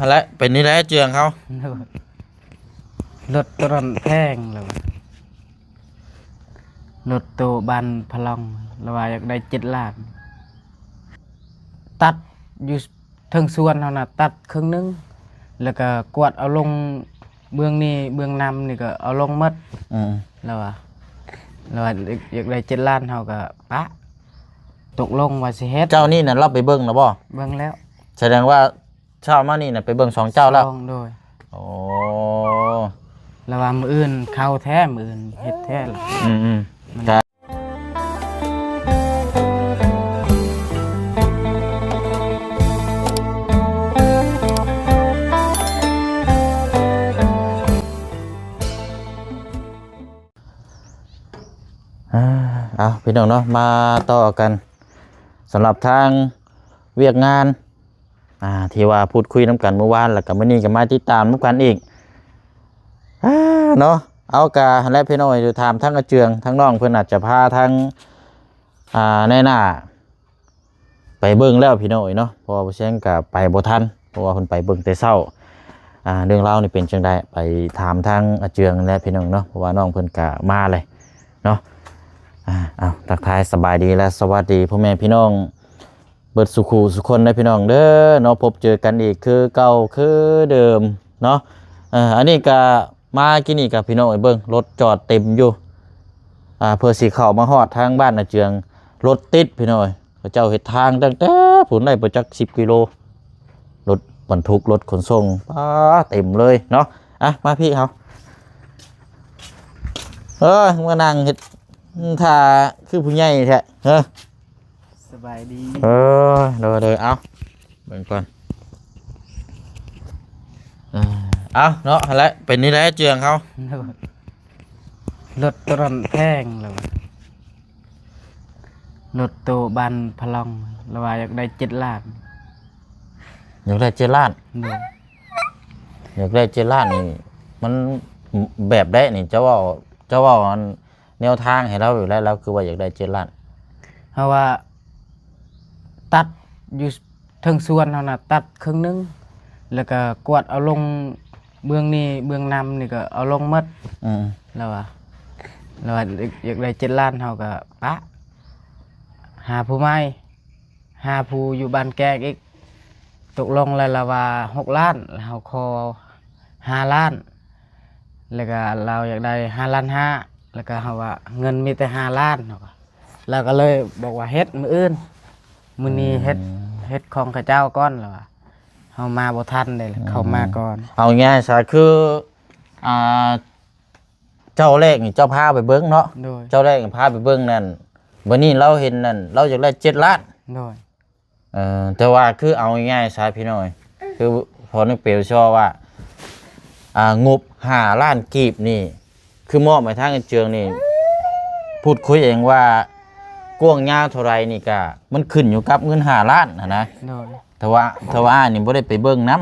ຫັ້ນແຫຼະ ເປັນນີ້ແຫຼະເຈື່ອງເຮົາ ໂດຍ ລົດໂຕນັ້ນແພງແລ້ວ ລົດໂຕບ້ານພະລອງ ລາວວ່າຢາກໄດ້ເຈັດລ້ານ ຕັດຢູ່ເທິງສວນເຮົານະ ຕັດເຄິ່ງໜຶ່ງ ແລ້ວກໍກວາດເອົາລົງ ເບື້ອງນີ້ເບື້ອງນຳນີ້ກໍເອົາລົງໝົດ ອືມ ລາວວ່າ ລາວວ່າຢາກໄດ້ເຈັດລ້ານ ເຮົາກໍປະ ຕົກລົງວ່າຊິເຮັດ. ເຈົ້ານີ້ນະ ລາວໄປເບິ່ງແລ້ວບໍ່? ເບິ່ງແລ້ວ. ສະແດງວ່າ ເຊົ້າມານີ້ນະ ໄປເບິ່ງສອງເຈົ້າແລ້ວ? ສອງ ໂດຍ. ໂອ້ ລາວວ່າມື້ອື່ນເຂົ້າແທ້ ມື້ອື່ນເຮັດແທ້ລະ. ອືມໆ ມັນ ອ່າ ເອົາ ພີ່ນ້ອງເນາະ ມາຕໍ່ກັນ ສຳລັບທາງວຽກງານ ອ່າ ທີ່ວ່າພູດຄຸຍນຳກັນມື້ວານ ແລ້ວກໍມື້ນີ້ກໍມາຕິດຕາມນຳກັນອີກ ອ່າ ເນາະ. ເອົາ ກະຫັ້ນແຫຼະ ພີ່ນ້ອງເອີຍ ຖາມທາງອາເຈືອງ ທາງນ້ອງເພິ່ນອາດຈະພາທາງ ອ່າ ນາຍໜ້າໄປເບິ່ງແລ້ວ ພີ່ນ້ອງເອີຍເນາະ ເພາະວ່າບໍ່ແຊງກໍໄປບໍ່ທັນ ເພາະວ່າເພິ່ນໄປເບິ່ງແຕ່ເຊົ້າ. ອ່າ ເລື່ອງລາວນີ້ເປັນຈັ່ງໃດ ໄປຖາມທາງອາເຈືອງແຫຼະ ພີ່ນ້ອງເນາະ ເພາະວ່ານ້ອງເພິ່ນກໍມາແລ້ວເນາະ. ອ່າ ເອົາ ທັກທາຍສະບາຍດີ ແລະ ສະຫວັດດີພໍ່ແມ່ພີ່ນ້ອງ ເບິດສູ່ຄູ່ສູ່ຄົນເດີ ພີ່ນ້ອງເດີເນາະ. ພົບເຈີກັນອີກຄືເກົ່າຄືເດີມເນາະ. ເອີ ອັນນີ້ກະມາກີ້ນີ້ກະ ພີ່ນ້ອງເອີຍ ເບິ່ງ ລົດຈອດເຕັມຢູ່ ອ່າ ເພື່ອຊິເຂົ້າມາຮອດທາງບ້ານນາເຈືອງ ລົດຕິດ ພີ່ນ້ອງເອີຍ. ເຂົາເຈົ້າເຮັດທາງຕັ້ງແຕ່ພຸ້ນໄດ້ບໍ່ຈັກສິບກິໂລ ລົດບັນທຸກ ລົດຂົນສົ່ງ ປາ ເຕັມເລີຍເນາະ. ອ່ະ ມາພີ່ເຮົາ ເອີ ມານັ່ງເຮັດທ່າຄືຜູ້ໃຫຍ່ແທ້ ເອີ. ສະບາຍດີ. ເອີ ໂດຍໆ ເອົາ ເບິ່ງກ່ອນ ເອີ ເອົາເນາະ ຫັ້ນແຫຼະ ເປັນນີ້ແຫຼະເຈື່ອງເຮົາ ໂດຍ ລົດໂຕນັ້ນແພງແລ້ວ ລົດໂຕບ້ານພະລອງ ລາວວ່າຢາກໄດ້ເຈັດລ້ານ. ຢາກໄດ້ເຈັດລ້ານ? ໂດຍ. ຢາກໄດ້ເຈັດລ້ານນີ້ ມັນແບບໃດນີ້? ເຈົ້າເວົ້າ ເຈົ້າເວົ້າອັນ ແນວທາງໃຫ້ລາວຢູ່ແລ້ວ ລາວຄືວ່າຢາກໄດ້ເຈັດລ້ານ? ເຮົາວ່າຕັດຢູ່ເທິງສວນເຮົານະ ຕັດເຄິ່ງໜຶ່ງ ແລ້ວກໍກວາດເອົາລົງເບື້ອງນີ້ເບື້ອງນຳນີ້ກໍເອົາລົງໝົດ. ອືມ ລາວວ່າ ລາວວ່າຢາກໄດ້ເຈັດລ້ານ ເຮົາກໍປະ ຫາຜູ້ໃໝ່ ຫາຜູ້ຢູ່ບ້ານແກກອີກ ຕົກລົງແລ້ວລາວວ່າຫົກລ້ານ ແລ້ວເຮົາຂໍຫ້າລ້ານ ແລ້ວກໍລາວຢາກໄດ້ຫ້າລ້ານຫ້າ ແລ້ວກໍເຮົາວ່າເງິນມີແຕ່ຫ້າລ້ານ ເຮົາກໍ ລາວກໍເລີຍບອກວ່າເຮັດມື້ອື່ນ ມື້ນີ້ເຮັດ ອືມ ເຮັດຂອງເຂົາເຈົ້າກ່ອນ ລາວວ່າ ເຮົາມາບໍ່ທັນເດ້ ອືມ ເຂົາມາກ່ອນ. ເອົາງ່າຍຊະ ຄື ອ່າ ເຈົ້າແລກນີ້ເຈົ້າພາໄປເບິ່ງເນາະ? ໂດຍ. ເຈົ້າແລກນີ້ພາໄປເບິ່ງນັ້ນ ບັດນີ້ລາວເຫັນນັ້ນ ລາວຢາກໄດ້ເຈັດລ້ານ. ໂດຍ. ເອີ ແຕ່ວ່າຄືເອົາງ່າຍໆຊະພີ່ນ້ອງ ຄືພໍ່ນຶກເປວຊໍວ່າ ອ່າ ງົບຫ້າລ້ານກີບນີ້ ຄືມອບໃຫ້ທາງເອເຈີງນີ້ ພູດຄຸຍເອງວ່າກວ້າງຍາວເທົ່າໃດນີ້ກະ ມັນຂຶ້ນຢູ່ກັບເງິນຫ້າລ້ານຫັ້ນນະ. ໂດຍ. ແຕ່ວ່າ ແຕ່ວ່າອ້າຍນີ້ບໍ່ໄດ້ໄປເບິ່ງນຳຫັ້ນ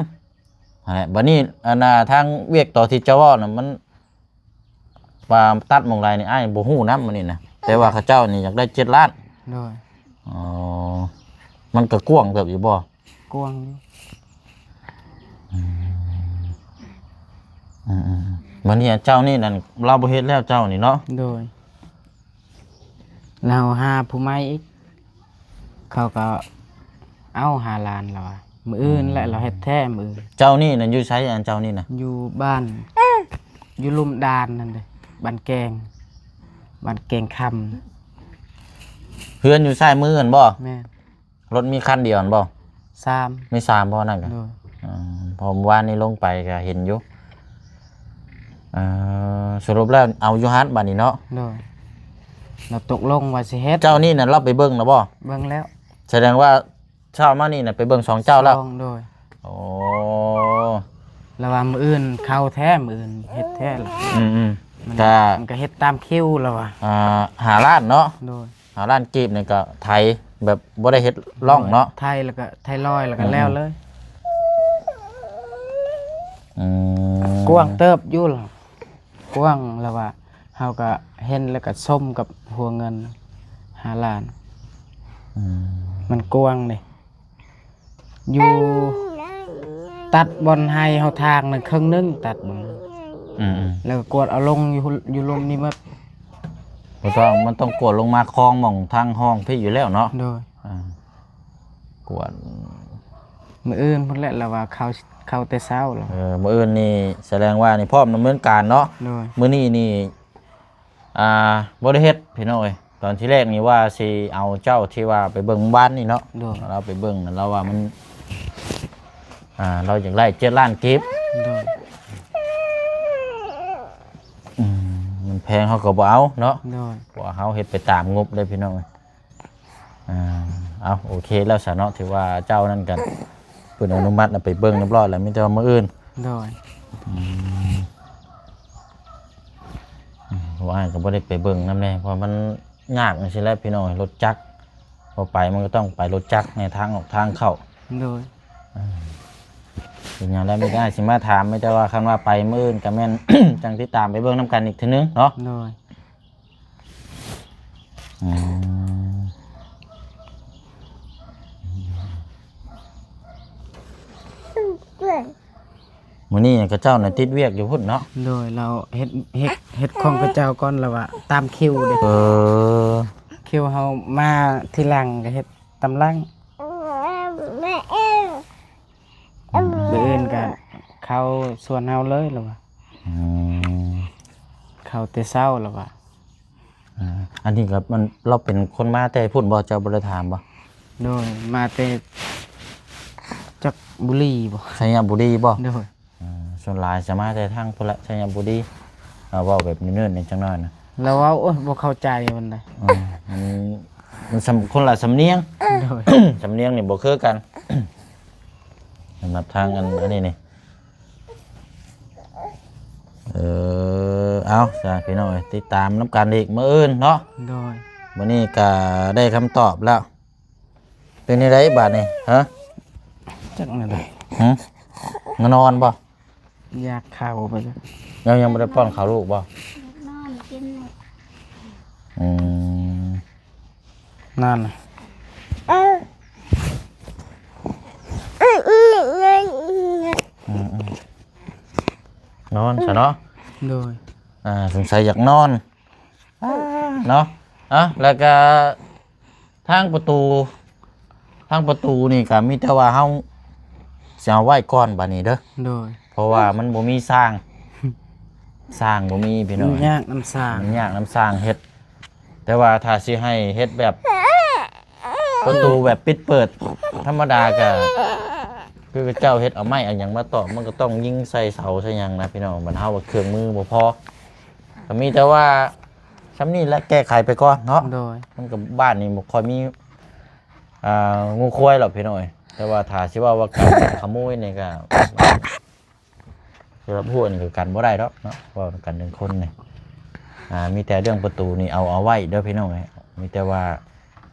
ແຫຼະ. ບັດນີ້ ອັນນ່າ ທາງວຽກຕໍ່ທີ່ເຈົ້າເວົ້ານະ ມັນ ວ່າຕັດໝ່ອງໃດນີ້ ອ້າຍບໍ່ຮູ້ນຳອັນນີ້ນະ ແຕ່ວ່າເຂົາເຈົ້ານີ້ຢາກໄດ້ເຈັດລ້ານ. ໂດຍ. ອໍ ມັນກໍກວ້າງເຕີບຢູ່ບໍ່? ກວ້າງຢູ່. ອືມ ອືມໆ ບັດນີ້ເຈົ້ານີ້ນັ້ນ ລາວບໍ່ເຮັດແລ້ວເຈົ້ານີ້ເນາະ? ໂດຍ. ລາວຫາຜູ້ໃໝ່ອີກ ເຂົາກໍເອົາຫ້າລ້ານ ລາວວ່າ ມື້ອື່ນແຫຼະ ອືມ ລາວເຮັດແທ້ມື້ອື່ນ. ເຈົ້ານີ້ນະ ຢູ່ໃສ ອັນເຈົ້ານີ້ນະ? ຢູ່ບ້ານ ຢູ່ລຸ່ມດານນັ້ນເດ້ ບ້ານແກງ ບ້ານແກງຄຳ. ເຮືອນຢູ່ຊ້າຍມືຫັ້ນບໍ່? ແມ່ນ. ລົດມີຄັນດຽວຫັ້ນບໍ່? ສາມ. ມີສາມບໍ່ນັ້ນກະ? ໂດຍ. ອືມ ເພາະມື້ວານນີ້ລົງໄປກະເຫັນຢູ່. ເອີ ສະຫຼຸບແລ້ວເອົາຢູ່ຫັ້ນບາດນີ້ເນາະ? ໂດຍ. ລາວຕົກລົງວ່າຊິເຮັດ. ເຈົ້ານີ້ນະ ລາວໄປເບິ່ງແລ້ວບໍ່? ເບິ່ງແລ້ວ. ສະແດງວ່າເຊົ້າມານີ້ນະ ໄປເບິ່ງສອງເຈົ້າແລ້ວ? ສອງ ໂດຍ. ໂອ້ ລາວວ່າມື້ອື່ນເຂົ້າແທ້ ມື້ອື່ນເຮັດແທ້ລະ. ອືມໆ ມັນ ກະ ມັນກະເຮັດຕາມຄິວລາວວ່າ. ອ່າ ຫ້າລ້ານເນາະ? ໂດຍ. ຫ້າລ້ານກີບນີ້ກໍໄຖແບບບໍ່ໄດ້ເຮັດຮ່ອງເນາະ? ໂດຍ ໄຖແລ້ວກໍໄຖລອຍ ແລ້ວກໍ ອືມ ແລ້ວເລີຍ. ອືມ ກວ້າງເຕີບຢູ່ລະ ກວ້າງລະວ່າ ເຮົາກໍເຫັນແລ້ວກໍສົມກັບຫົວເງິນຫ້າລ້ານ. ອືມ ມັນກວ້າງເດ້ ຢູ່ ຕັດບ່ອນໄຮ່ເຮົາທາງນັ້ນເຄິ່ງໜຶ່ງ ຕັດບ່ອນ ອືມໆ ແລ້ວກໍກວດເອົາລົງຢູ່ ຢູ່ລຸ່ມນີ້ໝົດ. ບໍ່ຕ້ອງ ມັນຕ້ອງກວດລົງມາຄອງໝ່ອງທາງຫ້ອງພີ້ຢູ່ແລ້ວເນາະ. ໂດຍ ອ່າ ກວດ ມື້ອື່ນພຸ້ນແຫຼະ ລາວວ່າເຂົ້າ ເຂົ້າແຕ່ເຊົ້າແລ້ວ. ເອີ ມື້ອື່ນນີ້ສະແດງວ່ານີ້ພ້ອມດຳເນີນການເນາະ. ໂດຍ ມື້ນີ້ນີ້ ອ່າ ບໍ່ໄດ້ເຮັດພີ່ນ້ອງເອີຍ. ຕອນທີແລກນີ້ວ່າຊິເອົາເຈົ້າທີ່ວ່າໄປເບິ່ງວານນີ້ເນາະ. ໂດຍ ລາວໄປເບິ່ງນັ້ນ ລາວວ່າມັນ ອ່າ ລາວຢາກໄດ້ເຈັດລ້ານກີບ. ໂດຍ ອືມ ມັນແພງເຮົາກໍບໍ່ເອົາເນາະ. ໂດຍ ເພາະວ່າເຮົາເຮັດໄປຕາມງົບເດ້ພີ່ນ້ອງເອີຍ. ອ່າ ເອົາ ໂອເຄແລ້ວຊະເນາະ ຖືວ່າເຈົ້ານັ້ນກໍເພິ່ນອະນຸມັດໃຫ້ໄປເບິ່ງຮຽບຮ້ອຍແລ້ວ ມີແຕ່ວ່າມື້ອື່ນ. ໂດຍ ອືມ ອືມ ເພາະວ່າອ້າຍກໍບໍ່ໄດ້ໄປເບິ່ງນຳແດ່ ເພາະມັນຍາກຈັ່ງຊີ້ແຫຼະພີ່ນ້ອງ ລົດຈັກ ພໍໄປມັນກໍຕ້ອງໄປລົດຈັກໃນທາງອອກທາງເຂົ້າ. ໂດຍ ອ່າ ເປັນຫຍັງແລ້ວ ມີແຕ່ອ້າຍຊິມາຖາມ ມີແຕ່ວ່າຄັນວ່າໄປມື້ອື່ນກໍແມ່ນ ຈັ່ງຕິດຕາມໄປເບິ່ງນຳກັນອີກເທື່ອໜຶ່ງເນາະ. ໂດຍ ອືມ ມື້ນີ້ເຂົາເຈົ້ານະຕິດວຽກຢູ່ພຸ້ນເນາະ. ໂດຍ ລາວເຮັດ ເຮັດ ເຮັດຂອງເຂົາເຈົ້າກ່ອນ ລາວວ່າຕາມຄິວເດ້. ເອີ ຄິວເຮົາມາທີຫຼັງກໍເຮັດຕາມຫຼັງ. ອືມ ມື້ອື່ນກໍເຂົ້າສວນເຮົາເລີຍ ລາວວ່າ. ອືມ ເຂົ້າແຕ່ເຊົ້າ ລາວວ່າ. ອ່າ ອັນນີ້ກໍມັນ ລາວເປັນຄົນມາແຕ່ພຸ້ນບໍ່? ເຈົ້າບໍ່ໄດ້ຖາມບໍ່? ໂດຍ ມາແຕ່ຈັກບຸລີບໍ່? ໄຊຍະບຸລີບໍ່? ໂດຍ ອ່າ ສ່ວນຫຼາຍຈະມາແຕ່ທາງພຸ້ນລະ ໄຊຍະບຸລີ. ເວົ້າແບບເນີດໆ ນີ້ຈັກໜ້ອຍນະ ລາວເວົ້າ ໂອ້ຍ ບໍ່ເຂົ້າໃຈມັນໃດ. ອືມ ມັນ ມັນສຳ ຄົນລະສຳນຽງ. ໂດຍ ສຳນຽງນີ້ບໍ່ຄືກັນ ສຳລັບທາງອັນ ອັນນີ້ນີ້. ເອີ ເອົາຊະພີ່ນ້ອງເອີຍ ຕິດຕາມນຳກັນອີກມື້ອື່ນເນາະ. ໂດຍ ມື້ນີ້ກໍໄດ້ຄຳຕອບແລ້ວ. ເປັນຈັ່ງໃດບາດນີ້ ຮະ? ຈັກແນວໃດ ຫຶ? ມານອນບໍ່? ຢາກເຂົ້າໄປແລ້ວ. ຍັງ ຍັງບໍ່ໄດ້ປ້ອນເຂົ້າລູກບໍ່? ນອນກິນ. ອືມ ນັ້ນ ອືມໆ ນອນຊະເນາະ. ໂດຍ ອ່າ ສົງໄສຢາກນອນ ອ່າ ເນາະ. ອ່ະ ແລ້ວກະທາງປະຕູ ທາງປະຕູນີ້ກະມີແຕ່ວ່າເຮົາຊິເອົາໄວ້ກ່ອນບາດນີ້ເດີ. ໂດຍ ເພາະວ່າມັນບໍ່ມີຊ່າງ ຊ່າງບໍ່ມີພີ່ນ້ອງ ມັນຍາກນຳຊ່າງ ມັນຍາກນຳຊ່າງເຮັດ. ແຕ່ວ່າຖ້າຊິໃຫ້ເຮັດແບບປະຕູແບບປິດເປີດທຳມະດາ ກະຄືເຈົ້າເຮັດເອົາໄມ້ເອົາຫຍັງມາຕອກ ມັນກໍຕ້ອງຍິງໃສ່ເສົາໃສ່ຫຍັງນະພີ່ນ້ອງ. ບັດເຮົາວ່າເຄື່ອງມືບໍ່ພໍ ກໍມີແຕ່ວ່າຊ່ຳນີ້ແຫຼະ ແກ້ໄຂໄປກ່ອນເນາະ. ໂດຍ ມັນກໍບ້ານນີ້ບໍ່ຄ່ອຍມີ ອ່າ ງູຄວາຍດອກພີ່ນ້ອງເອີຍ. ແຕ່ວ່າຖ້າຊິເວົ້າວ່າກັນຂະໂມຍນີ້ກໍ ສຳລັບຫົວນີ້ກໍກັນບໍ່ໄດ້ດອກເນາະ ເວົ້ານຳກັນເຖິງຄົນນີ້. ອ່າ ມີແຕ່ເລື່ອງປະຕູນີ້ເອົາ ເອົາໄວ້ເດີພີ່ນ້ອງເອີຍ. ມີແຕ່ວ່າ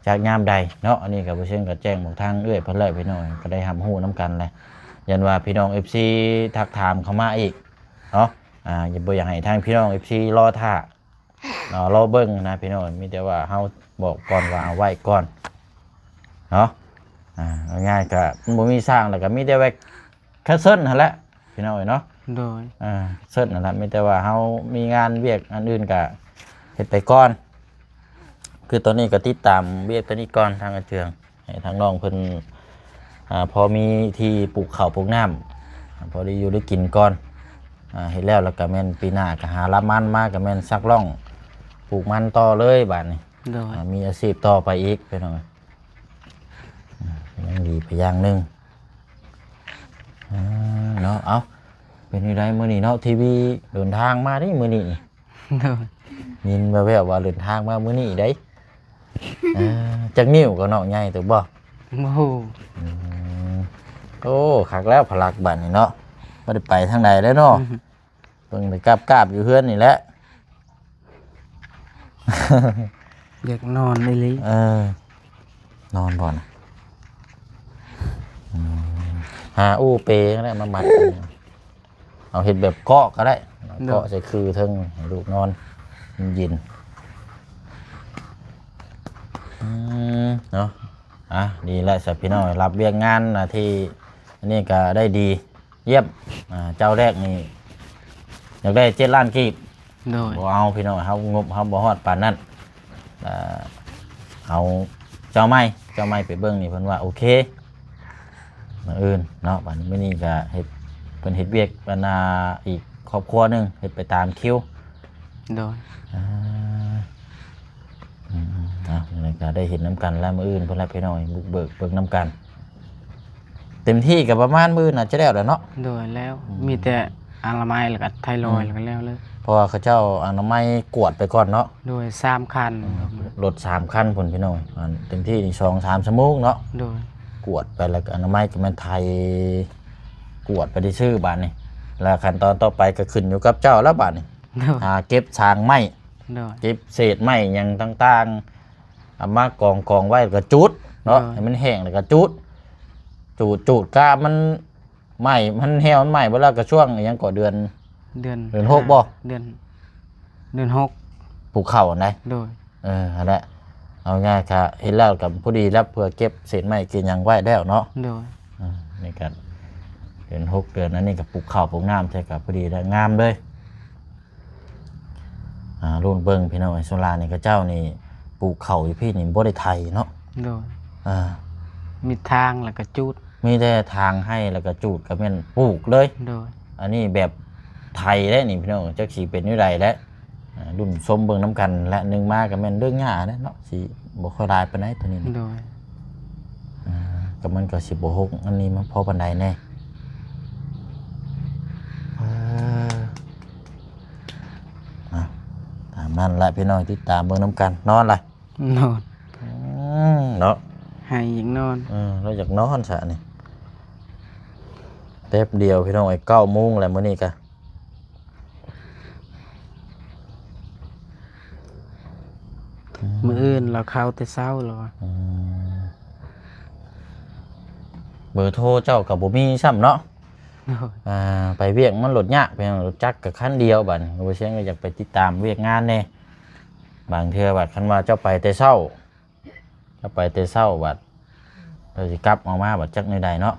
ຈັກຍາມໃດເນາະ ອັນນີ້ກໍບໍ່ເຊິ່ງກໍແຈ້ງບອກທາງເອື້ອຍເພິ່ນແລ້ວພີ່ນ້ອງ ກໍໄດ້ຮັບຮູ້ນຳກັນແຫຼະ. ຢ້ານວ່າພີ່ນ້ອງເອັຟຊີທັກຖາມເຂົ້າມາອີກເນາະ ອ່າ ບໍ່ຢາກໃຫ້ທາງພີ່ນ້ອງເອັຟຊີລໍຖ້າ ລໍເບິ່ງນະພີ່ນ້ອງ. ມີແຕ່ວ່າເຮົາບອກກ່ອນວ່າເອົາໄວ້ກ່ອນເນາະ. ອ່າ ເອົາງ່າຍກໍມັນບໍ່ມີຊ່າງ ແລ້ວກໍມີແຕ່ໄວ້ ແຄນເຊິນຫັ້ນແຫຼະພີ່ນ້ອງເອີຍເນາະ. ໂດຍ ອ່າ ເຊິນຫັ້ນແຫຼະ ມີແຕ່ວ່າເຮົາມີງານວຽກອັນອື່ນກະເຮັດໄປກ່ອນ. ຄືຕອນນີ້ກະຕິດຕາມວຽກຕົວນີ້ກ່ອນ ທາງອາເຈືອງ ໃຫ້ທາງນ້ອງເພິ່ນ ອ່າ ພໍມີທີ່ປູກເຂົ້າປູກນ້ຳ ພໍໄດ້ຢູ່ໄດ້ກິນກ່ອນ. ອ່າ ເຮັດແລ້ວ ແລ້ວກະແມ່ນປີໜ້າກະຫາລາບມັນມາ ກະແມ່ນສັກລ່ອງປູກມັນຕໍ່ເລີຍບາດນີ້. ໂດຍ ອ່າ ມີອາຊີບຕໍ່ໄປອີກພີ່ນ້ອງເອີຍ. ອ່າ ຍັງດີໄປຢ່າງໜຶ່ງ ອ່າ ເນາະ. ເອົ້າ ເປັນຈັ່ງໃດມື້ນີ້ເນາະ ທີວີເດີນທາງມາເດ້ມື້ນີ້. ໂດຍ ຍິນແວ່ວໆວ່າເດີນທາງມາມື້ນີ້ເດ້. ເອີ ຈັກນິ້ວກໍເນາະ ໃຫຍ່ເຕີບບໍ່? ບໍ່ຮູ້. ອືມ ໂອ້ ຄັກແລ້ວພະລັກບາດນີ້ເນາະ ບໍ່ໄດ້ໄປທາງໃດແລ້ວເນາະ. ເບິ່ງໄປກາບໆຢູ່ເຮືອນນີ້ແຫຼະ. ຢາກນອນອີ່ຫຼີ. ເອີ ນອນບໍ່ນະ? ອືມ ຫາອູເປກໍໄດ້ມາມັດ ເອົາເຮັດແບບເກາະກໍໄດ້. ໂດຍ ເກາະໃສ່ຄືເທິງໃຫ້ລູກນອນເຢັນ. ອືມ ເນາະ. ອ່ະ ດີແລ້ວຊະພີ່ນ້ອງ ຮັບວຽກງານໜ້າທີ່ອັນນີ້ກໍໄດ້ດີ ຢ້ຽມ. ອ່າ ເຈົ້າແລກນີ້ຢາກໄດ້ເຈັດລ້ານກີບ. ໂດຍ. ບໍ່ເອົາພີ່ນ້ອງ, ເຮົາງົບເຮົາບໍ່ຮອດປານນັ້ນ. ເອົາເຈົ້າໃໝ່, ເຈົ້າໃໝ່ໄປເບິ່ງນີ້ ເພິ່ນວ່າໂອເຄ. ມື້ອື່ນເນາະ, ບັດມື້ນີ້ກໍເຮັດ, ເພິ່ນເຮັດວຽກອັນນ່າ ອີກຄອບຄົວໜຶ່ງ ເຮັດໄປຕາມຄິວ. ໂດຍ. ອ່າ ອືມ ເອົາ ຈັ່ງໃດກໍໄດ້ເຫັນນຳກັນແລ້ວ ມື້ອື່ນເພິ່ນລະພີ່ນ້ອງ ບຸກເບີກເບິ່ງນຳກັນ. ເຕັມທີ່ກໍປະມານມື້ອື່ນໜ້າຈະແລ້ວແຫຼະເນາະ. ໂດຍ ແລ້ວ ອືມ ມີແຕ່ອະນາໄມ ແລ້ວກໍໄທຣອຍ ອືມ ແລ້ວກໍແລ້ວເລີຍ. ເພາະວ່າເຂົາເຈົ້າອະນາໄມກວດໄປກ່ອນເນາະ. ໂດຍ ສາມຄັນ. ອືມ ລົດສາມຄັນພຸ້ນພີ່ນ້ອງ, ອັນເຕັມທີ່ນີ້ສອງສາມຊົ່ວໂມງເນາະ. ໂດຍ. ກວດໄປ ແລ້ວກໍອະນາໄມກໍແມ່ນໄທ ກວດໄປຊື່ໆ ບາດນີ້ ແລ້ວຂັ້ນຕອນຕໍ່ໄປກໍຂຶ້ນຢູ່ກັບເຈົ້າແລ້ວບາດນີ້. ໂດຍ. ຫາເກັບສາງໄມ້ ໂດຍ ເກັບເສດໄມ້ຫຍັງຕ່າງໆ ເອົາມາກອງໆໄວ້ ແລ້ວກໍຈູດເນາະ. ໂດຍ. ໃຫ້ມັນແຫ້ງ ແລ້ວກໍຈູດ ຈູດ ຈູດກະມັນໄໝ້ ມັນແຫ້ວ ມັນໄໝ້ເບິດແລ້ວ ກໍຊ່ວງຫຍັງກໍເດືອນ ເດືອນ ເດືອນຫົກບໍ່? ເດືອນ ເດືອນຫົກ ປູກເຂົ້າຫັ້ນໃດ. ໂດຍ. ເອີ ຫັ້ນແຫຼະ ເອົາງ່າຍກະເຮັດແລ້ວກໍພໍດີແລ້ວ ເພື່ອເກັບເສດໄມ້ເກັບຫຍັງໄວ້ແລ້ວເນາະ. ໂດຍ. ເອີ ນີ້ກໍເດືອນຫົກ ເດືອນອັນນີ້ກໍປູກເຂົ້າປູກນ້ຳໃສ່ກໍພໍດີແລ້ວ ງາມເລີຍ. ອ່າ ລຸ້ນເບິ່ງພີ່ນ້ອງເອີຍ ສ່ວນຫຼາຍນີ້ເຂົາເຈົ້ານີ້ປູກເຂົ້າຢູ່ພີ້ນີ້ບໍ່ໄດ້ໄຖເນາະ. ໂດຍ. ອ່າ ມີທາງແລ້ວກໍຈູດ ມີແຕ່ທາງໄຮ່ແລ້ວກໍຈູດ ກໍແມ່ນປູກເລີຍ. ໂດຍ. ອັນນີ້ແບບໄຖເດ້ນີ້ພີ່ນ້ອງ ຈັກຊິເປັນແນວໃດແຫຼະ. ອ່າ ລຸ້ນຊົມເບິ່ງນຳກັນ ແລະ ໜຶ່ງມາກໍແມ່ນເລື່ອງຫຍ້າແຫຼະເນາະ ຊິບໍ່ຄ່ອຍຫຼາຍປານໃດໂຕນີ້. ໂດຍ. ອ່າ ກໍມັນກໍຊິບໍ່ຮົກ ອັນນີ້ມັນພໍປານໃດແດ່. ເອີ ອ່ະ ຕາມນັ້ນແຫຼະພີ່ນ້ອງ ຕິດຕາມເບິ່ງນຳກັນ. ນອນລະ? ນອນ. ອືມ ເນາະ ໃຫ້ຢາກນອນ. ເອີ ລາວຢາກນອນຊະນີ້ ແປັບດຽວພີ່ນ້ອງເອີຍ ເກົ້າໂມງແລ້ວມື້ນີ້ກະ. ອືມ ມື້ອື່ນລາວເຂົ້າແຕ່ເຊົ້າແລ້ວວ່າ. ອືມ ເບີໂທເຈົ້າກໍບໍ່ມີຊ້ຳເນາະ. ໂດຍ. ອ່າ ໄປວຽກມັນລົດຍາກ ເປັນຫຍັງ ລົດຈັກກໍຄັນດຽວ ບາດນີ້ບໍ່ຊຽງກໍຢາກໄປຕິດຕາມວຽກງານແດ່. ບາງເທື່ອບາດຄັນວ່າເຈົ້າໄປແຕ່ເຊົ້າ ເຈົ້າໄປແຕ່ເຊົ້າ ບາດເຈົ້າຊິກັບອອກມາ ບາດຈັກແນວໃດເນາະ.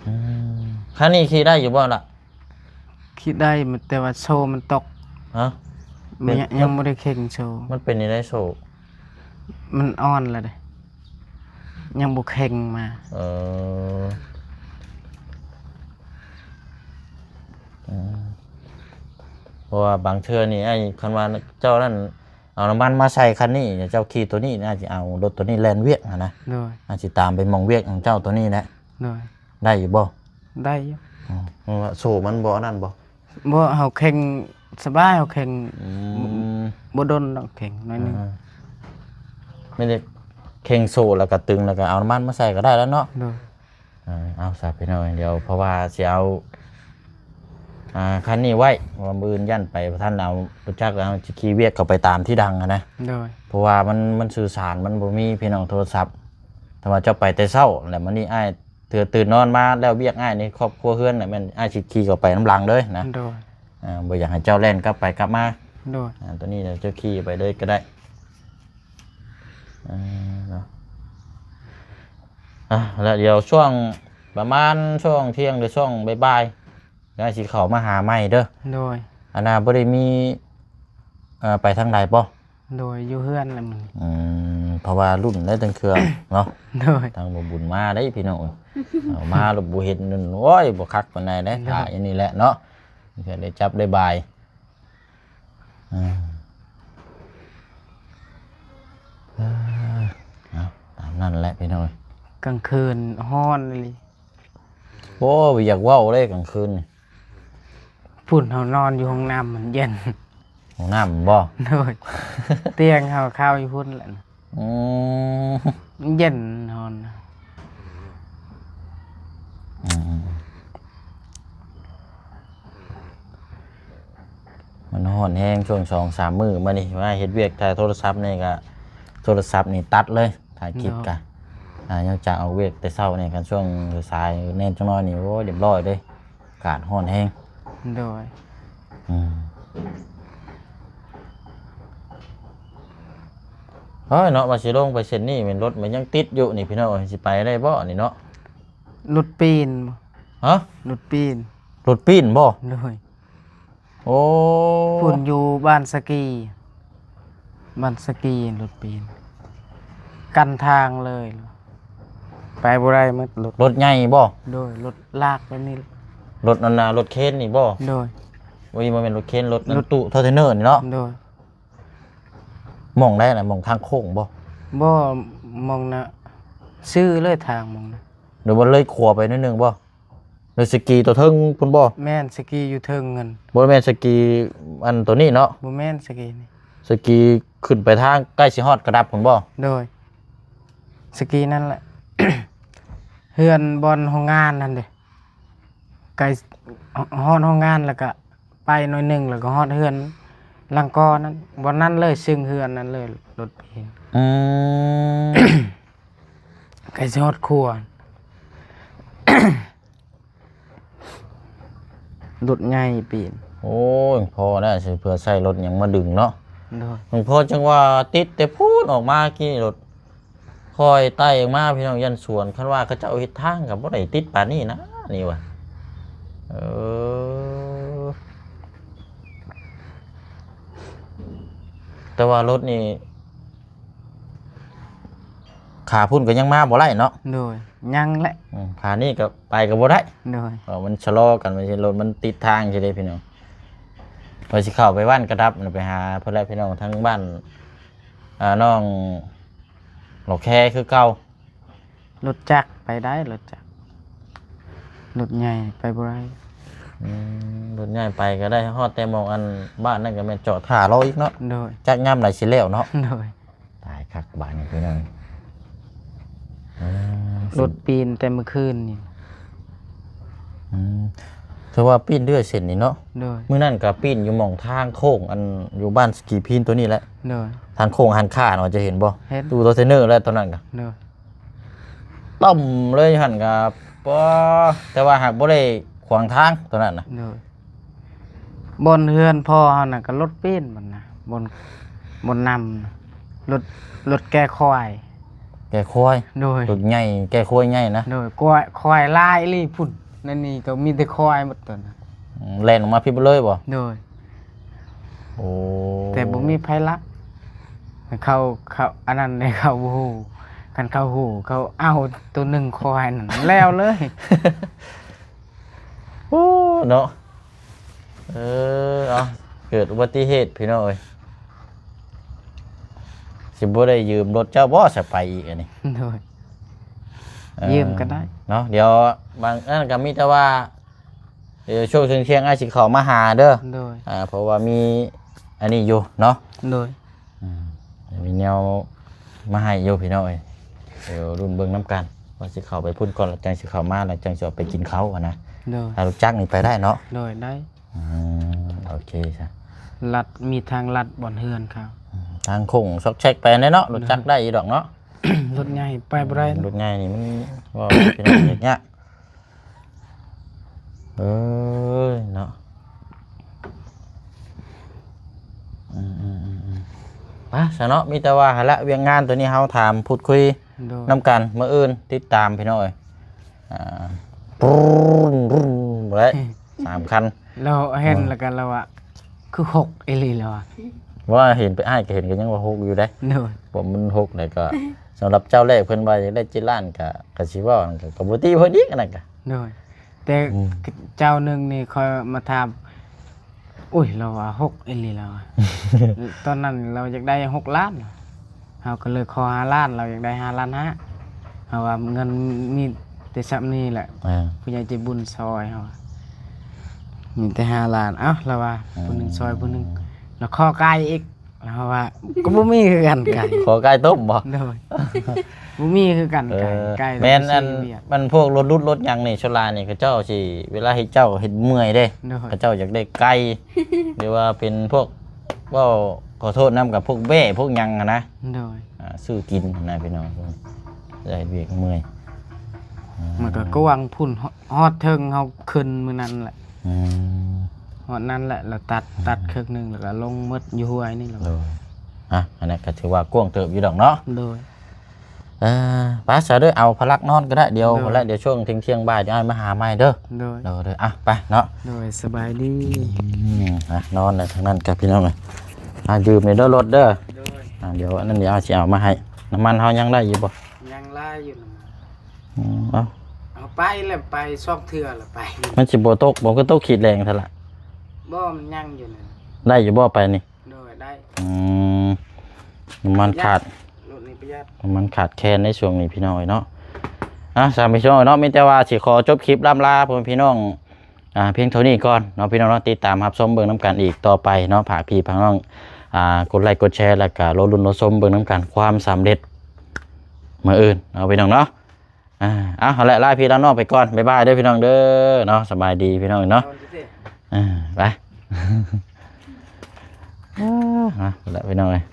ອືມ ຄັນນີ້ຂີ່ໄດ້ຢູ່ບໍ່ລະ? ຂີ່ໄດ້ ແຕ່ວ່າໂສ້ມັນຕົກ. ຮະ? ມັນ ເປັນ ຍັງ ຍັງບໍ່ໄດ້ເຄັ່ງໂສ້. ມັນເປັນຈັ່ງໃດໂສ້? ມັນອ່ອນແລ້ວເດ້ ຍັງບໍ່ເຄັ່ງມາ. ເອີ ອືມ ເພາະວ່າບາງເທື່ອນີ້ ໄອ້ ຄັນວ່າເຈົ້ານັ້ນເອົານ້ຳມັນມາໃສ່ຄັນນີ້ ເຈົ້າຂີ່ໂຕນີ້ ອາດຊິເອົາລົດໂຕນີ້ແລ່ນວຽກຫັ້ນນະ. ໂດຍ. ອາດຊິຕາມໄປໝ່ອງວຽກຂອງເຈົ້າໂຕນີ້ແຫຼະ. ໂດຍ. ໄດ້ຢູ່ບໍ່? ໄດ້ຢູ່. ອໍ ເພາະວ່າໂສ້ມັນບໍ່ອັນນັ້ນບໍ່? ບໍ່ ເຮົາເຄັ່ງສະບາຍ ເຮົາເຄັ່ງ ອືມ ບໍ່ດົນດອກ ເຄັ່ງໜ້ອຍໜຶ່ງ. ອ່າ ແມ່ນເດ້ ເຄັ່ງໂສ້ແລ້ວກໍຕຶງ ແລ້ວກໍເອົານ້ຳມັນມາໃສ່ກໍໄດ້ແລ້ວເນາະ. ໂດຍ. ເອີ ເອົາຊະພີ່ນ້ອງ ດຽວ ເພາະວ່າຊິເອົາ ອ່າ ຄັນນີ້ໄວ້ ເພາະວ່າມື້ອື່ນຢ້ານໄປບໍ່ທັນເອົາລົດຈັກ ເອົາຊິຂີ່ວຽກເຂົ້າໄປຕາມທີ່ດັງຫັ້ນນະ. ໂດຍ. ເພາະວ່າມັນ ມັນສື່ສານມັນບໍ່ມີພີ່ນ້ອງ ໂທລະສັບ. ແຕ່ວ່າເຈົ້າໄປແຕ່ເຊົ້າ ແລ້ວມື້ນີ້ອ້າຍ ເທື່ອຕື່ນນອນມາແລ້ວວຽກອ້າຍໃນຄອບຄົວເຮືອນນະ ແມ່ນອ້າຍຊິຂີ່ເຂົ້າໄປນຳຫຼັງເລີຍນະ. ໂດຍ. ອ່າ ບໍ່ຢາກໃຫ້ເຈົ້າແລ່ນກັບໄປກັບມາ. ໂດຍ. ອ່າ ໂຕນີ້ເຈົ້າຂີ່ໄປເລີຍກໍໄດ້. ເອີ ເນາະ ອ່າ ແລ້ວດຽວຊ່ວງປະມານຊ່ວງທ່ຽງ ຫຼື ຊ່ວງບ່າຍໆ ອ້າຍຊິເຂົ້າມາຫາໃໝ່ເດີ. ໂດຍ. ອັນນ່າ ບໍ່ໄດ້ມີ ເອີ ໄປທາງໃດບໍ່? ໂດຍ ຢູ່ເຮືອນແຫຼະມື້ນີ້. ອືມ ເພາະວ່າລຸ້ນໄດ້ຕັ້ງເຄື່ອງເນາະ. ໂດຍ. ທາງບໍ່ບຸນມາໄດ້ພີ່ນ້ອງເອີຍ ເອົາມາແລ້ວບໍ່ເຫັນນັ້ນ ໂອ້ຍ ບໍ່ຄັກປານໃດເດ້. ໂດຍ. ຖ້າຢູ່ນີ້ແຫຼະເນາະ ເພື່ອໄດ້ຈັບໄດ້ບາຍ. ອືມ ເອີ ເອົາ ຕາມນັ້ນແຫຼະພີ່ນ້ອງເອີຍ. ກາງຄືນຮ້ອນອີ່ຫຼີ. ໂອ້ ບໍ່ຢາກເວົ້າເລີຍກາງຄືນນີ້. ພຸ້ນ ເຮົານອນຢູ່ຫ້ອງນ້ຳມັນເຢັນ. ຫ້ອງນ້ຳບໍ່? ໂດຍ. ຕຽງເຮົາເຂົ້າຢູ່ພຸ້ນແຫຼະ. ອືມ ມັນເຢັນ ຮ້ອນ. ອືມ ມັນຮ້ອນແຮງຊ່ວງສອງສາມມື້ມານີ້ ມາເຮັດວຽກ ຖ້າໂທລະສັບນີ້ກໍ ໂທລະສັບນີ້ຕັດເລີຍ ຖ່າຍຄລິບກະ. ໂດຍ. ອ່າ ນອກຈາກອອກວຽກແຕ່ເຊົ້ານີ້ ຄັນຊ່ວງສາຍໆແນ່ຈັກໜ້ອຍນີ້ ໂອ້ຍ ຮຽບຮ້ອຍເດ້ ອາກາດຮ້ອນແຮງ. ໂດຍ. ອືມ ໂອ້ຍເນາະ ວ່າຊິລົງໄປເສັ້ນນີ້ ແມ່ນລົດມັນຍັງຕິດຢູ່ນີ້ພີ່ນ້ອງເອີຍ ຊິໄປໄດ້ບໍ່ນີ້ເນາະ? ລົດປີນ. ຮະ? ລົດປີນ. ລົດປີນບໍ່? ໂດຍ. ໂອ້ ພຸ້ນຢູ່ບ້ານສະກີ ບ້ານສະກີ ລົດປີນ ກັນທາງເລີຍ ໄປບໍ່ໄດ້ໝົດລົດ. ລົດໃຫຍ່ບໍ່? ໂດຍ. ລົດລາກແບບນີ້ ລົດອັນນ່າ ລົດເຄນນີ້ບໍ່? ໂດຍ. ໂອ້ຍ ບໍ່ແມ່ນລົດເຄນ ລົດ ລົດຕູ້ເທົນເນີນີ້ເນາະ? ໂດຍ. ໝ່ອງໃດນະ? ໝ່ອງທາງໂຄ້ງບໍ່? ບໍ່ ໝ່ອງນະ ຊື່ເລີຍທາງໝ່ອງນະ. ຫຼືວ່າເລີຍຂົວໄປໜ້ອຍໜຶ່ງບໍ່? ຫຼືສະກີຕົວເທິງພຸ້ນບໍ່? ແມ່ນ ສະກີຢູ່ເທິງຫັ້ນ. ບໍ່ແມ່ນສະກີອັນຕົວນີ້ເນາະ? ບໍ່ແມ່ນສະກີນີ້ ສະກີຂຶ້ນໄປທາງໃກ້ຊິຮອດກະດັບພຸ້ນບໍ່? ໂດຍ. ສະກີນັ້ນແຫຼະ ເຮືອນບ່ອນໂຮງງານຫັ້ນເດ ໃກ້ຮອດໂຮງງານ ແລ້ວກະໄປໜ້ອຍໜຶ່ງ ແລ້ວກະຮອດເຮືອນຫຼັງກ່ອນນັ້ນ ບ່ອນນັ້ນເລີຍ ເຊິ່ງເຮືອນນັ້ນເລີຍ ລົດເອງ. ອືມ ໃກ້ຊິຮອດຂົວ ລົດໃຫຍ່ປີນ. ໂອ້ຍ ພໍແລ້ວ ຊິເພື່ອໃຊ້ລົດຫຍັງມາດຶງເນາະ? ໂດຍ. ຫຼວງພໍ່ຈັ່ງວ່າຕິດແຕ່ພຸ້ນອອກມາກີ້ ລົດຄ່ອຍໄຕ່ອອກມາ ພີ່ນ້ອງ ຢ້ານສວນ. ຄັນວ່າເຂົາເຈົ້າເຮັດທາງກໍບໍ່ໄດ້ຕິດປານນີ້ນະ ນີ້ວ່າ. ເອີ ແຕ່ວ່າລົດນີ້ ຂາພຸ້ນກໍຍັງມາບໍ່ໄດ້ເນາະ? ໂດຍ ຍັງແຫຼະ. ອືມ ຂານີ້ກໍໄປກໍບໍ່ໄດ້. ໂດຍ. ເພາະມັນຊະລໍກັນ ມັນຊິ ລົດມັນຕິດທາງຊີ້ເດ້ພີ່ນ້ອງ. ວ່າຊິເຂົ້າໄປບ້ານກະດັບ ໄປຫາເພິ່ນແຫຼະພີ່ນ້ອງ ທາງບ້ານ ອ່າ ນ້ອງຫຼໍ່ແຄຄືເກົ່າ. ລົດຈັກໄປໄດ້ ລົດຈັກ ລົດໃຫຍ່ໄປບໍ່ໄດ້. ອືມ ລົດໃຫຍ່ໄປກໍໄດ້ຮອດແຕ່ໝ່ອງອັນບ້ານນັ້ນ ກໍແມ່ນຈອດຖ້າລໍອີກເນາະ. ໂດຍ. ຈັກຍາມໃດຊິແລ້ວເນາະ? ໂດຍ. ຕາຍຄັກບາດນີ້ພີ່ນ້ອງ. ອືມ ລົດປີນແຕ່ມື້ຄືນນີ້. ອືມ ຖືວ່າປີນເລື້ອຍເສັ້ນນີ້ເນາະ? ໂດຍ. ມື້ນັ້ນກໍປີນຢູ່ໝ່ອງທາງໂຄ້ງ ອັນຢູ່ບ້ານສະກີພີນຕົວນີ້ແຫຼະ. ໂດຍ. ທາງໂຄ້ງຫັ້ນຂ້າເນາະ ຈະເຫັນບໍ່? ເຫັນ. ຕູ້ໂຕເທຣນເນີແຫຼະຕອນນັ້ນກໍ. ໂດຍ. ຕ່ຳເລີຍຫັ້ນກໍ ປໍ ແຕ່ວ່າຫາກບໍ່ໄດ້ຂວາງທາງຕົວນັ້ນນະ. ໂດຍ. ບ່ອນເຮືອນພໍ່ເຮົານະກໍລົດປີນ ບ່ອນນະ ບ່ອນ ບ່ອນນຳ ລົດ ລົດແກ່ຄວາຍ. ແກ່ຄວາຍ? ໂດຍ. ລົດໃຫຍ່ ແກ່ຄວາຍໃຫຍ່ນະ? ໂດຍ. ຄວາຍ ຄວາຍຫຼາຍອີ່ຫຼີພຸ້ນ ໃນນີ້ກໍມີແຕ່ຄວາຍໝົດຕົວນະ. ອືມ ແລ່ນອອກມາພີ້ເບິດເລີຍບໍ່? ໂດຍ. ໂອ້ ແຕ່ບໍ່ມີໃຜລັກ ເຂົາ ເຂົາ ອັນນັ້ນເດ້ ເຂົາບໍ່ຮູ້. ຄັນເຂົາຮູ້ ເຂົາເອົາໂຕໜຶ່ງຄວາຍນັ້ນແລ້ວເລີຍ. ໂອ້ ເນາະ. ເອີ ເອົາ ເກີດອຸບັດຕິເຫດພີ່ນ້ອງເອີຍ ຊິບໍ່ໄດ້ຢືມລົດເຈົ້າບໍ່ ສະໄປອີກອັນນີ້? ໂດຍ. ເອີ ຢືມກໍໄດ້ເນາະ. ດຽວບາງອັນກໍມີແຕ່ວ່າ ດຽວຊ່ວງທ່ຽງໆ ອ້າຍຊິເຂົ້າມາຫາເດີ. ໂດຍ. ອ່າ ເພາະວ່າມີອັນນີ້ຢູ່ເນາະ. ໂດຍ. ອືມ ມີແນວມາໃຫ້ຢູ່ພີ່ນ້ອງເອີຍ ດຽວລຸ້ນເບິ່ງນຳກັນ ວ່າຊິເຂົ້າໄປພຸ້ນກ່ອນ ແລ້ວຈັ່ງຊິເຂົ້າມາ ແລ້ວຈັ່ງຊິອອກໄປກິນເຂົ້າຫັ້ນນະ. ໂດຍ. ຖ້າລົດຈັກນີ້ໄປໄດ້ເນາະ? ໂດຍ ໄດ້. ອືມ ໂອເຄຊະ ລັດ ມີທາງລັດບ່ອນເຮືອນເຂົາ. ອືມ ທາງໂຄ້ງຊອກແຊກໄປແດ່ເນາະ ລົດຈັກໄດ້ຢູ່ດອກເນາະ. ລົດໃຫຍ່ໄປບໍ່ໄດ້. ອືມ ລົດໃຫຍ່ນີ້ມັນ ເວົ້າພີ່ນ້ອງ ຍາກ. ເອີຍເນາະ ອືມໆໆໆ ໄປຊະເນາະ ມີແຕ່ວ່າຫັ້ນລະ ວຽກງານໂຕນີ້ເຮົາຖາມພູດຄຸຍ ໂດຍ ນຳກັນ ມື້ອື່ນຕິດຕາມພີ່ນ້ອງເອີຍ. ອ່າ ປຸ້ນໆ ບໍ່ໄດ້ ສາມຄັນ ລາວເຫັນ ເອີ ແລ້ວກໍລາວວ່າ ຄືຫົກອີ່ຫຼີແລ້ວວ່າ ວ່າເຫັນໄປ ອ້າຍກໍເຫັນກໍຍັງວ່າຫົກຢູ່ເດ້. ໂດຍ. ບໍ່ ມັນຫົກແລ້ວກໍ ສຳລັບເຈົ້າແລກເພິ່ນວ່າຢາກໄດ້ເຈັດລ້ານ ກໍ ກໍຊິເວົ້າ ກໍ ກໍບໍ່ຕິເພິ່ນອີກ ອັນນັ້ນກໍ. ໂດຍ. ແຕ່ ອືມ ເຈົ້າໜຶ່ງນີ້ຂ້ອຍມາຖາມ ໂອ້ຍ ລາວວ່າຫົກອີ່ຫຼີແລ້ວວ່າ ຕອນນັ້ນລາວຢາກໄດ້ຫົກລ້ານ ເຮົາກໍເລີຍຂໍຫ້າລ້ານ ລາວຢາກໄດ້ຫ້າລ້ານຫ້າ ເຮົາວ່າເງິນມີແຕ່ສ່ຳນີ້ແຫຼະ ອ່າ ຜູ້ໃຫຍ່ໃຈບຸນຊ່ອຍເຮົາ ມີແຕ່ຫ້າລ້ານ. ເອົ້າ ລາວວ່າ ອືມ ຜູ້ໜຶ່ງຊ່ອຍຜູ້ໜຶ່ງ ລາວຂໍໄກ່ອີກ ລາວວ່າກໍບໍ່ມີຄືກັນໄກ່. ຂໍໄກ່ຕົ້ມບໍ່? ໂດຍ. ບໍ່ມີຄືກັນໄກ່ ເອີ ໄກ່ ແມ່ນ ອັນ ມັນພວກລົດຫຼຸດລົດຫຍັງນີ້ ສ່ວນຫຼາຍນີ້ ເຂົາເຈົ້າຊິ ເວລາເຮັດເຈົ້າເຮັດເມື່ອຍເດ້ ໂດຍ ເຂົາເຈົ້າຢາກໄດ້ໄກ່ ຫຼືວ່າເປັນພວກ ເວົ້າຂໍໂທດນຳ ກັບພວກແບ້ພວກຫຍັງຫັ້ນນະ. ໂດຍ. ອ່າ ຊື້ກິນຫັ້ນນະພີ່ນ້ອງ ເຮັດວຽກເມື່ອຍ ອ່າ ມັນກໍກວ້າງພຸ້ນ ຮອດເທິງເຮົາຂຶ້ນມື້ນັ້ນແຫຼະ. ອືມ ຮອດນັ້ນແຫຼະ ລະຕັດ ອືມ ຕັດເຄິ່ງໜຶ່ງ ລະກະລົງໝົດຢູ່ຫ້ວຍນີ້ແຫຼະ. ໂດຍ. ອ່ະ ອັນນັ້ນກໍຖືວ່າກວ້າງເຕີບຢູ່ດອກເນາະ. ໂດຍ. ເອີ ໄປຊະເດີ ເອົາພະລັກນອນກໍໄດ້ ດຽວ ໂດຍ ແລ້ວດຽວຊ່ວງທ່ຽງໆ ບ່າຍດຽວອ້າຍມາຫາໃໝ່ເດີ ໂດຍ ໂດຍ ໂດຍ ອ່ະ ໄປເນາະ ໂດຍ ສະບາຍດີ ອືມ ອ່ະ ນອນແລ້ວທາງນັ້ນກໍພີ່ນ້ອງເອີຍ ອ່ະ ຢືມແດ່ເດີລົດເດີ ໂດຍ ອ່ະ ດຽວອັນນັ້ນດຽວຊິເອົາມາໃຫ້ ນ້ຳມັນເຮົາຍັງໄດ້ຢູ່ບໍ່? ຍັງຫຼາຍຢູ່ນະ ອືມ ເອົາ ເອົາໄປແລ້ວ ໄປສອງເທື່ອແລ້ວໄປ ມັນຊິບໍ່ຕົກບໍ່? ຄືຕົກຂີດແລງຊັ້ນລະ ບໍ່ ມັນຍັງຢູ່ນະ ໄດ້ຢູ່ບໍ່ໄປນີ້? ໂດຍ ໄດ້ ອືມ ນ້ຳມັນຂາດ ລົດນີ້ປະຢັດ ນ້ຳມັນຂາດແຄນໃນຊ່ວງນີ້ພີ່ນ້ອງເອີຍເນາະ ອ່ະ ສາມພີ່ນ້ອງເນາະ ມີແຕ່ວ່າຊິຂໍຈົບຄລິບລ່ຳລາພໍ່ແມ່ພີ່ນ້ອງ ອ່າ ພຽງເທົ່ານີ້ກ່ອນເນາະ ພີ່ນ້ອງເນາະ ຕິດຕາມຮັບຊົມເບິ່ງນຳກັນອີກຕໍ່ໄປເນາະ ຝາກພີ່ພານ້ອງ ອ່າ ກົດໄລກົດແຊ ແລ້ວກະລໍລຸ້ນລໍຊົມເບິ່ງນຳກັນ ຄວາມສຳເລັດມື້ອື່ນເນາະ ພີ່ນ້ອງເນາະ ອ່າ ເອົາ ເອົາແຫຼະ ລາພີ່ລານ້ອງໄປກ່ອນ ບາຍບາຍເດີພີ່ນ້ອງເດີເນາະ ສະບາຍດີພີ່ນ້ອງເນາະ ອ່າ ໄປ ອ່າ ເອົາແຫຼະ ພີ່ນ້ອງເອີຍ